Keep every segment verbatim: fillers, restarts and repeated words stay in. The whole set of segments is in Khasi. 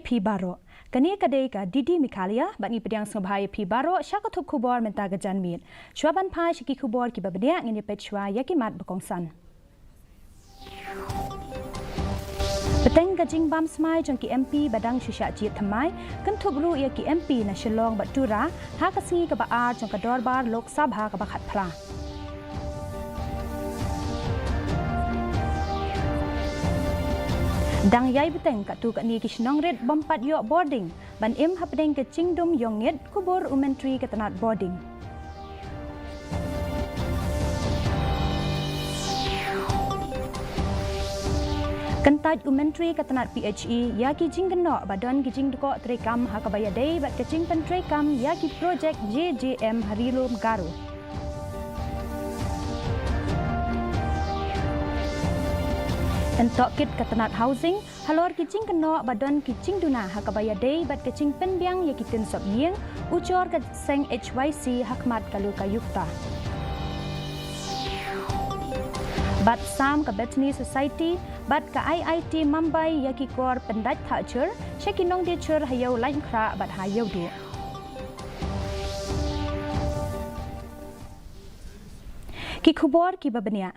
Phi baroh. Kane ka dei ka D D Meghalaya, bad ngi pdiang sngewbha ïa phi baroh sha ka thup khubor mynta ka janmiet. Shuwa ban phai sha ki khubor kiba bniah, ngin ïa peit shuwa ïa ki mat ba kongsan. Bteng ka jingbam smai jong ki M P ba dang shu shah jied thymmai, kynthup ruh ïa ki M P na Shillong bad Tura, ha ka sngi kaba ar jong ka dorbar Lok Sabha kaba khatphra. Dang ïai bteng katto katne ki shnong rit bym pat ïoh boarding, ban im hapdeng ka jingdum ïong ngit, khubor u Myntri ka tnat boarding. Kyntait u Myntri ka tnat P H E ïa ki jingkynnoh ba don ki jingdkoh treikam ha kaba ïadei bad ka jingpyntreikam ïa ki projek J J M ha Ri Lum Garo. Yn tohkit ka tnat housing halor ki jingkynnoh ba don ki jingduna ha kaba ïadei bad ka jingpynbiang ïa ki tynsop ïing, u jor ka seng H Y C ha khmat ka Lokayukta. Bad sam ka Bethany Society bad ka I I T Mumbai ïa ki kor pyndait thah jhur sha ki nongdie jhur ha Ïew Laitkhrah bad ha Ïewduh. Ki khubor kiba bniah.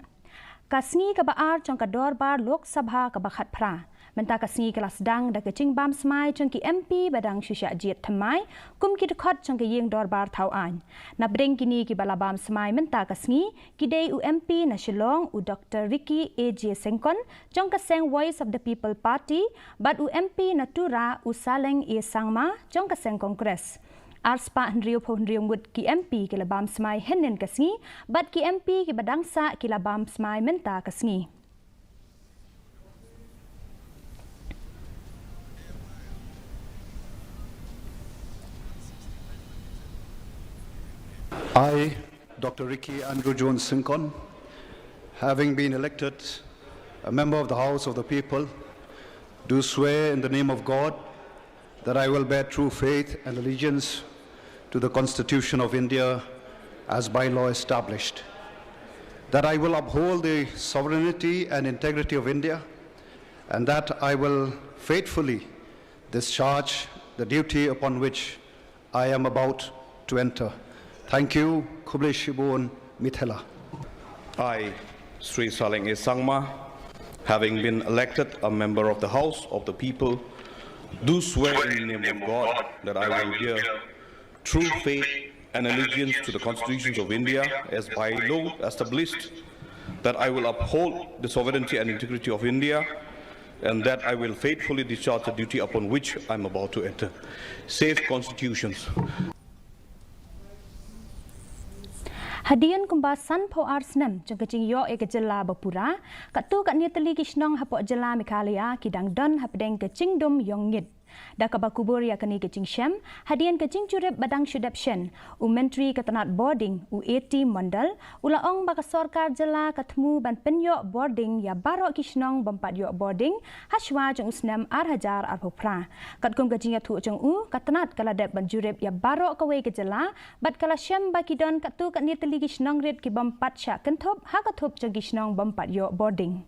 Ka sngi kaba ar jong ka dorbar Lok Sabha kaba khatphra mynta ka sngi ka la sdang da ka jingbam smai jong ki M P ba dang shu shah jied thymmai, kum ki dkhot jong ka ïing dorbar thaw aiñ. Napdeng kine kiba la bam smai mynta ka sngi, ki dei u M P na Shillong, u Doktor Ricky A J Syngkon, jong ka seng Voice of the People Party, bad u M P na Tura, u Saleng A Sangma, jong ka seng Congress. Arspah hynriewphew hynriew ngut ki M P ki la bam smai hynnin ka sngi, bad ki M P kiba dang sah ki la bam smai mynta ka sngi. I, Doctor Ricky Andrew Jones Syngkon, having been elected a member of the House of the People, do swear in the name of God that I will bear true faith and allegiance to the Constitution of India as by law established, that I will uphold the sovereignty and integrity of India, and that I will faithfully discharge the duty upon which I am about to enter. Thank you. Khublei shibun, Mithela. I, Sri Saleng A Sangma, having been elected a member of the House of the People, do swear in the name of God that I will bear true faith and allegiance to the constitutions of India as by law established, that I will uphold the sovereignty and integrity of India, and that I will faithfully discharge the duty upon which I am about to enter. Safe constitutions. Hadien kumba sanphew ar snem jong ka jingïoh ïa ka jylla ba pura, katto katne tylli ki shnong hapoh jylla Meghalaya ki dang don hapdeng ka jingdum ïong ngit. Da kaba kubur ïa kane ka jingshem, hadien ka jingjurip ba dang shu dep shen, u Myntri ka tnat boarding, u A T Mondal, u la ong ba ka sorkar jylla ka thmu ban pynïoh boarding ïa baroh ki shnong bym pat ïoh boarding, ha shuwa jong u snem ar hajar arphew phra. Katkum ka jingïathuh jong u, ka tnat ka la dep ban jurip ïa baroh kawei ka jylla, bad ka la shem ba ki don katto katne tylli ki shnong rit ki bym pat shah kynthup ha ka thup jong ki shnong bym pat ïoh boarding.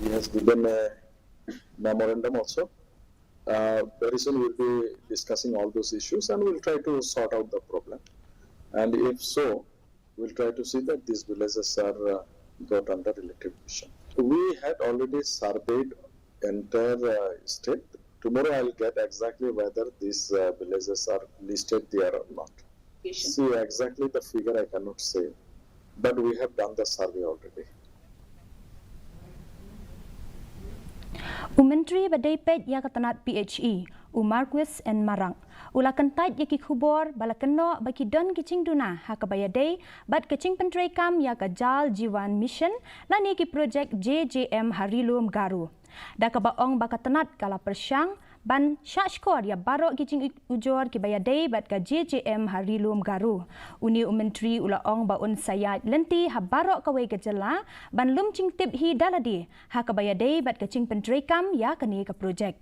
He has given a memorandum also. Uh, very soon we'll be discussing all those issues and we'll try to sort out the problem. And if so, we'll try to see that these villages are, uh, brought under electrification. We had already surveyed entire, uh, state. Tomorrow I'll get exactly whether these, uh, villages are listed there or not. See, exactly the figure I cannot say, but we have done the survey already. U Myntri ba dei peit ïa ka tnat P H E, u Marcuise N Marak, u la kyntait ïa ki khubor ba la kynnoh ba ki don ki jingduna ha kaba ïadei bad ka jingpyntreikam ïa ka Jal Jeevan Mission lane ki projek J J M ha Ri Lum Garo. Da kaba ong ba ka tnat ka la pyrshang ban shah shkor ïa baroh ki jingujor kiba ïadei bad ka J J M ha Ri Lum Garo. Une u Myntri u la ong ba un sa ïaid lynti ha baroh kawei ka jylla ban lum jingtip hi da lade ha kaba ïadei bad ka jingpyntreikam ïa kane ka projek.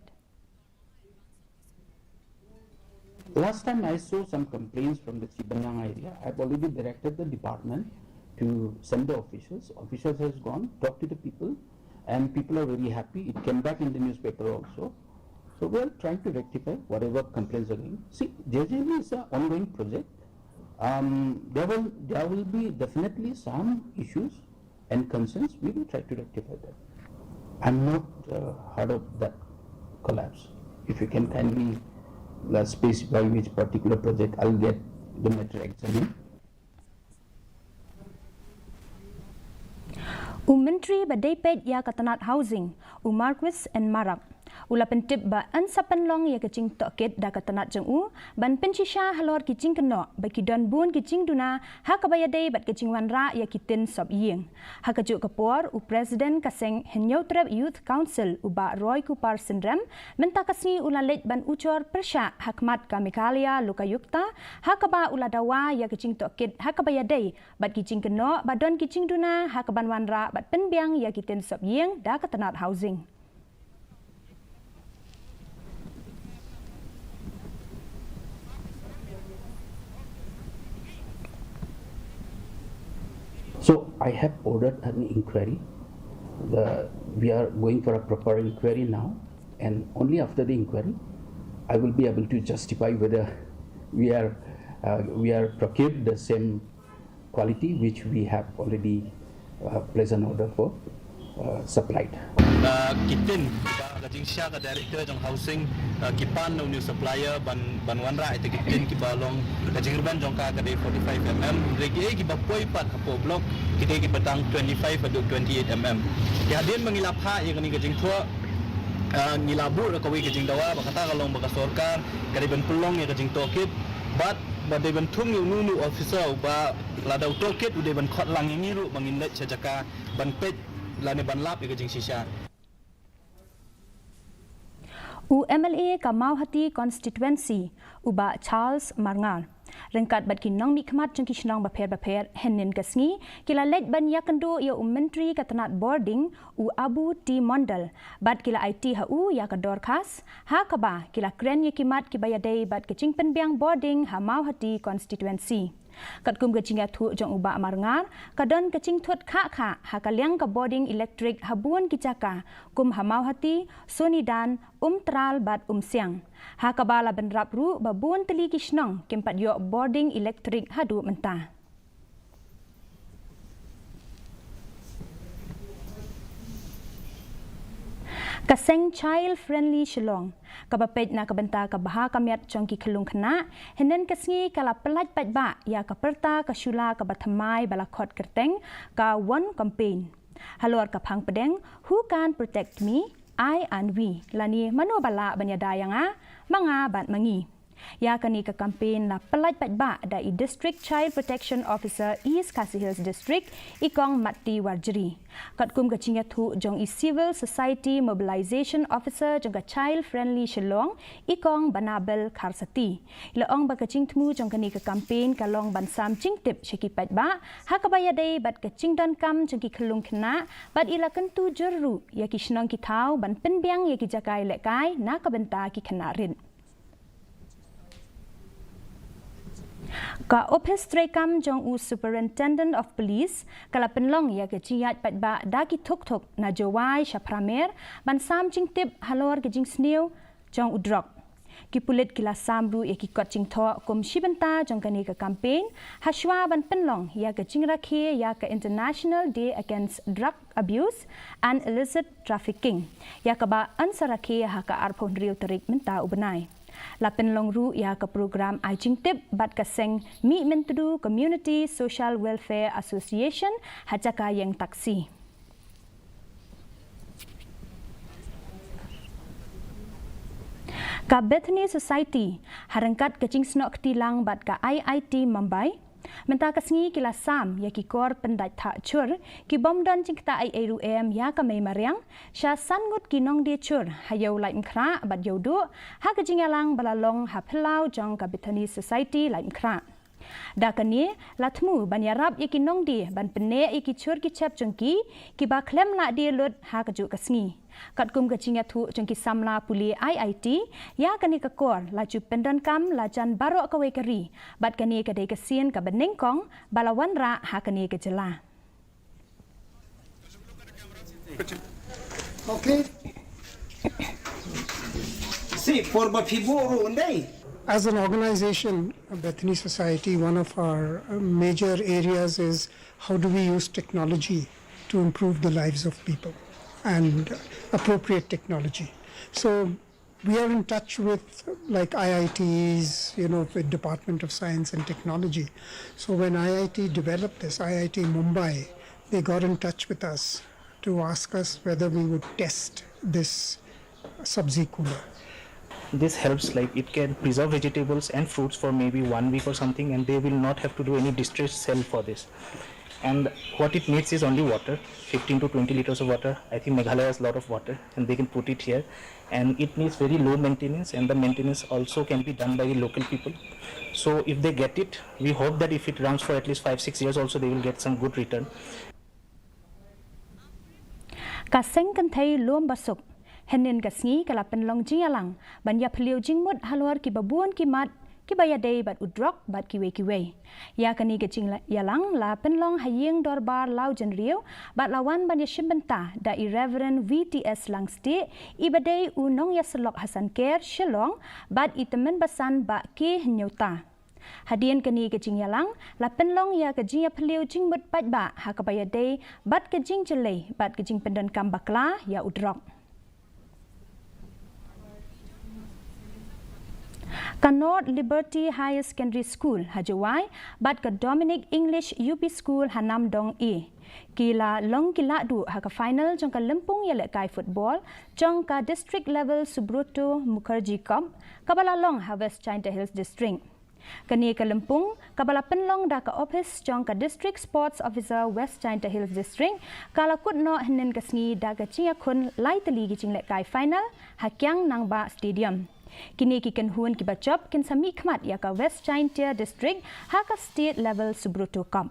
Last time I saw some complaints from the Chibanyang area. I've already directed the department to send the officials. Officials has gone, talked to the people, and people are very happy. It came back in the newspaper also. So we are trying to rectify whatever complaints are going. See, J J M is an ongoing project. Um, there will there will be definitely some issues and concerns. We will try to rectify that. I'm not uh, heard of that collapse. If you can kindly uh, specify which particular project, I'll get the matter examined. U Myntri ba dei peit ïa ka tnat housing, u Marcuise N Marape, u la pyntip ba yn sa pynlong ïa ka jingtohkit da ka tnat jong u ban pynshisha halor ki jingkynnoh ba ki don bun ki jingduna ha kaba ïadei bad ka jingwanrah ïa ki tin sop ïing. Ha kajuh ka por, u President ka seng Hynñiewtrep Youth Council, u Bah Roykupar Synrem, mynta ka sngi u la leit ban ujor pyrshah ha khmat ka Meghalaya Lokayukta ha kaba u la dawa ïa ka jingtohkit ha kaba ïadei bad ki jingkynnoh ba don ki jingduna ha kaban wanrah bad pynbiang ïa ki tin sop ïing da ka tnat housing. So I have ordered an inquiry. The, we are going for a proper inquiry now, and only after the inquiry, I will be able to justify whether we are uh, we are procured the same quality which we have already uh, placed an order for uh, supplied. Uh, ki tin ba ka jingshisha ka director jong housing uh, ki pan na u new supplier ban ban wanrah ïa ki tin kiba long ka jingrben jong ka ka dei forty-five mm, hynrei kiei kiba poi pat hapoh block ki dei kiba tang twenty-five haduh twenty-eight mm. Ki hadien ba ngi la phah ïa kane ka jingthoh uh, ngi la buh ïa kawei ka jingdawa ba kata ka long ba ka sorkar ka dei ban pynlong ïa ka jingtohkit bad ba dei ban thung ïa uno uno u officer uba lada u tohkit u dei ban khot lang ïa ngi ruh ba ngin leit sha jaka ban peit lane ban lap ïa ka jingshisha. U M L A ka Mawhati Constituency, u Bah Charles Marngar, ryngkat bad ki nongmihkhmat jong ki shnong bapher bapher, hynnin ka sngi ki la leit ban ïakynduh ïa u Myntri ka tnat bording, u Abu T Mondal, bad ki la aiti ha u ïa ka dorkhas ha kaba ki la kren ïa ki mat kiba ïadei bad ka jingpynbiang bording ha Mawhati Constituency. Katkum ka jingïathuh jong u Bah Marngar, ka don ka jingthut khah khah ha ka liang ka bording elektrik ha bun ki jaka kum ha Mawhati, Sonidan, Umtral bad Umsiang. Ha kaba la bynrap ruh ba bun tylli ki shnong kim pat ïoh bording elektrik haduh mynta. Ka seng Child Friendly Shillong kaba peit na ka bynta ka bha ka miat jong ki khyllung khynnah, hynnin ka sngi ka la pyllait paidbah ïa ka pyrta ka shula kaba thymmai ba la khot kyrteng ka One Campaign. Halor ka phang pdeng Who Can Protect Me, I and We, lane mano ba lah ban ïada ïa nga, ma nga bad ma ngi. Ïa kane ka campaign la pyllait paidbah da i District Child Protection Officer East Khasi Hills District, i Kong Matti Warjri. Katkum ka jingïathuh jong i Civil Society Mobilization Officer jong ka Child Friendly Shillong, i Kong Banabel Kharsati, i la ong ba ka jingthmu jong kane ka campaign ka long ban sam jingtip sha ki paidbah ha kaba ïadei bad ka jingdonkam jong ki khyllung khynnah, bad i la kyntu jur ruh ïa ki shnong ki thaw ban pynbiang ïa ki jaka ïalehkai na ka bynta ki khynnah rit. Ka ophis treikam jong u Superintendent of Police ka la pynlong ïa ka jingïaid paidbah da ki thuk thuk na Jowai sha Pramer ban sam jingtip halor ka jingsniew jong u drok. Ki pulit ki la sam ruh ïa ki kot jingthoh kum shi bynta jong kane ka campaign, ha shuwa ban pynlong ïa ka jingrakhe ïa ka International Day Against Drug Abuse and Illicit Trafficking, ïa kaba yn sa rakhe ha ka arphew hynriew tarik mynta u bnai. La pynlong ruh ïa ka program ai jingtip bad ka seng Mihmyntdu Community Social Welfare Association ha jaka ïeng taxi. Ka Bethany Society, ha ryngkat ka jingsnoh kti lang bad ka I I T Mumbai, Mynta ka sngi ki la sam ïa ki kor pyndait thah chur, ki bym don jingktah ei ei ruh em ïa ka mei mariang, sha san ngut ki nongdie chur, ha Ïew Laitumkhrah bad Ïew Duh, ha ka jingïalang ba la long ha phyllaw jong ka Bethany Society Laitumkhrah. Da kane, la thmu ban ïarap ïa ki nongdie, ban pynneh ïa ki chur ki chep jong ki, kiba khlem lah die lut ha kajuh ka sngi. Katkum ka jingïathuh jong ki samla pule I I T, ïa kane ka kor, la ju pyndonkam, la jan baroh kawei ka ri, bad kane ka dei ka sien kaba nyngkong, ba la wanrah ha kane ka jylla. Okay. See, for Bafibo Rundai. As an organization, Bethany Society, one of our uh, major areas is how do we use technology to improve the lives of people and appropriate technology. So we are in touch with, like, I I Ts, you know, the Department of Science and Technology. So when I I T developed this, I I T Mumbai, they got in touch with us to ask us whether we would test this Sub-Zee cooler. This helps, like, it can preserve vegetables and fruits for maybe one week or something, and they will not have to do any distress sell for this. And what it needs is only water, fifteen to twenty liters of water. I think Meghalaya has a lot of water, and they can put it here. And it needs very low maintenance, and the maintenance also can be done by the local people. So if they get it, we hope that if it runs for at least five six years also, they will get some good return. Ka seng kynthei Lum Basuk, hynnin ka sngi ka la pynlong jingïalang, ban ïaphylliew jingmut halor kiba bun ki mat, kiba ïadei bad u drok bad kiwei kiwei. Ïa kane ka jingïalang la pynlong ha ïing dorbar Lawjynriew, bad la wan ban ïashim bynta da i Reverend V T S Langstieh, iba dei u nongïasyllok ha Sanker, Shillong, bad i tymmen basan Bah K Hynñiewta. Hadien kane ka jingïalang, la pynlong ïa ka jingïaphylliew jingmut paidbah ha kaba ïadei bad ka jingjyllei bad ka jingpyndonkam bakla ïa u drok. Ka North Liberty Higher Secondary School ha Jowai bad ka Dominic English U P School ha Namdong A, ki la long ki lahduh ha ka final jong ka lympung ïalehkai football jong ka District Level Subroto Mukherjee Cup, kaba la long ha West Jaintia Hills District. Kane ka lympung, kaba la pynlong da ka ophis jong ka District Sports Officer West Jaintia Hills District, ka la kut noh hynnin ka sngi da ka jingïakhun lai tylli ki jinglehkai final ha Kiang Nangbah Stadium. Kine ki kynhun kiba jop kin sa mihkhmat ïa ka West Jaintia District ha ka State Level Subroto Cup.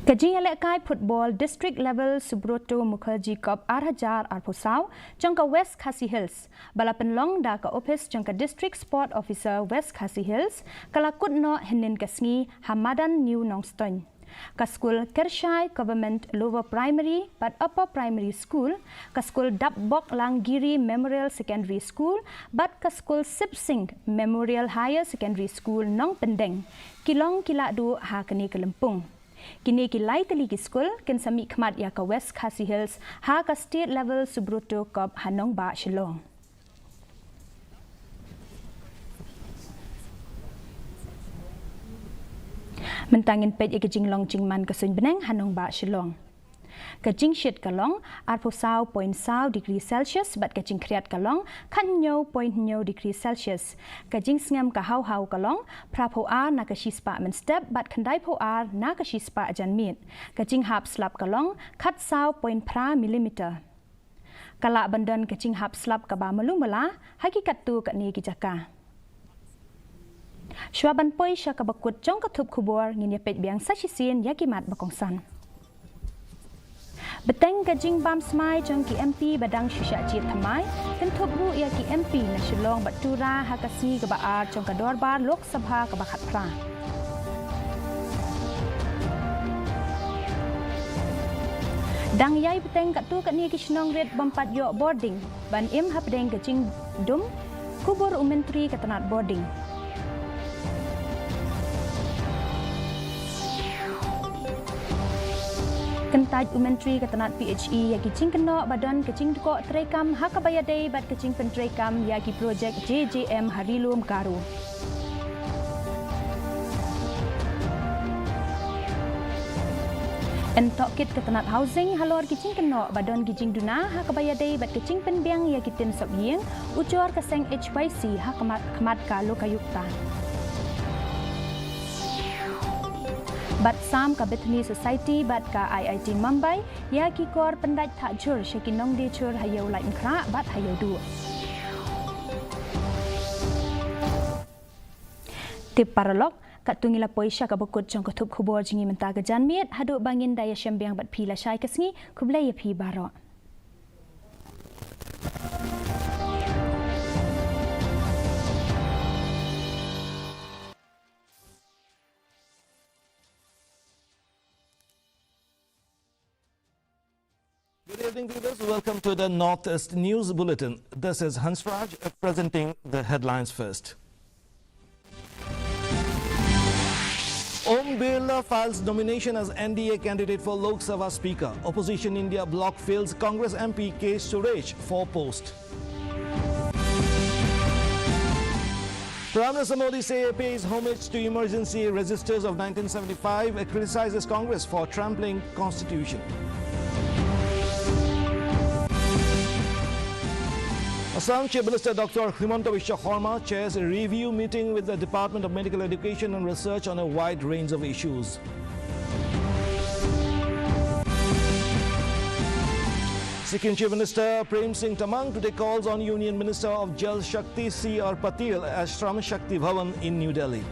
Ka jingïalehkai football District Level Subroto Mukherjee Cup ar hajar arphew saw jong ka West Khasi Hills, ba la pynlong da ka ophis jong ka District Sport Officer West Khasi Hills, ka la kut noh hynnin ka sngi ha madan New Nongstoiñ. Ka skul Kyrshai Government Lower Primary bad Upper Primary School, ka skul Dapbok Langgiri Memorial Secondary School, bad ka skul Sipsing Memorial Higher Secondary School Nongpyndeng, ki long ki lahduh ha kane ka lympung. Kine ki lai tylli ki skul kin sa mihkhmat ïa ka West Khasi Hills ha ka State Level Subroto Cup ha nongbah Shillong. Mynta ngin peit ïa ka jinglong jingman ka suiñ bneng ha nongbah Shillong. Ka jingshit ka long arphew saw point saw degree Celsius bad ka jingkhriat ka long khathynñiew point hynñiew degree Celsius. Ka jingsngem ka haw haw ka long phraphew ar na ka shispah mynstep bad khyndaiphew ar na ka shispah janmiet. Ka jinghap slap ka long khatsaw point phra millimeter. Ka lah ban don ka jinghap slap kaba malu mala ha ki katto katne ki jaka. Shuwa ban poi sha kaba kut jong ka thup khubor, ngin ïa peit biang sa shisien ïa ki mat ba kongsan. Bteng ka jingbam smai jong ki M P ba dang shu shah jied thymmai, kynthup ruh ïa ki M P na Shillong bad Tura ha ka sngi kaba ar jong ka dorbar Lok Sabha kaba khatphra. Dang ïai bteng katto katne ki shnong rit bym pat ïoh bording ban im hapdeng ka jingdum khubor u Myntri ka tnat bording. Kyntait u Myntri ka tnat P H E ïa ki jingkynnoh ba don ka jingdkoh treikam ha kaba ïadei bad ka jingpyntreikam ïa ki projek J J M ha Ri Lum Garo. Yn tohkit ka tnat housing halor ki jingkynnoh ba don ki jingduna ha kaba ïadei bad ka jingpynbiang ïa ki tin sop ïing, ujor ka seng H Y C ha khmat, khmat ka lokayukta. Bad sam ka Bethany Society bad ka I I T Mumbai ïa ki kor pyndait thah jhur sha ki nongdie jhur ha Ïew Laitumkhrah bad ha Ïewduh. Te paralok, katto ngi la poi sha kaba kut jong ka thup khubor jong ngi mynta ka janmiet, haduh ba ngin da ïashem biang bad phi lashai ka sngi, khublei ïa phi baroh. Good evening, viewers. Welcome to the Northeast News Bulletin. This is Hansraj, uh, presenting the headlines first. Om Birla files nomination as N D A candidate for Lok Sabha Speaker. Opposition India bloc fails Congress M P K Suresh for post. Prime Minister Modi say pays homage to emergency registers of nineteen seventy-five, criticizes Congress for trampling constitution. Assam Chief Minister Doctor Himanta Biswa Sarma chairs a review meeting with the Department of Medical Education and Research on a wide range of issues. Sikkim Chief Minister Prem Singh Tamang today calls on Union Minister of Jal Shakti C R Patil at Shram Shakti Bhavan in New Delhi.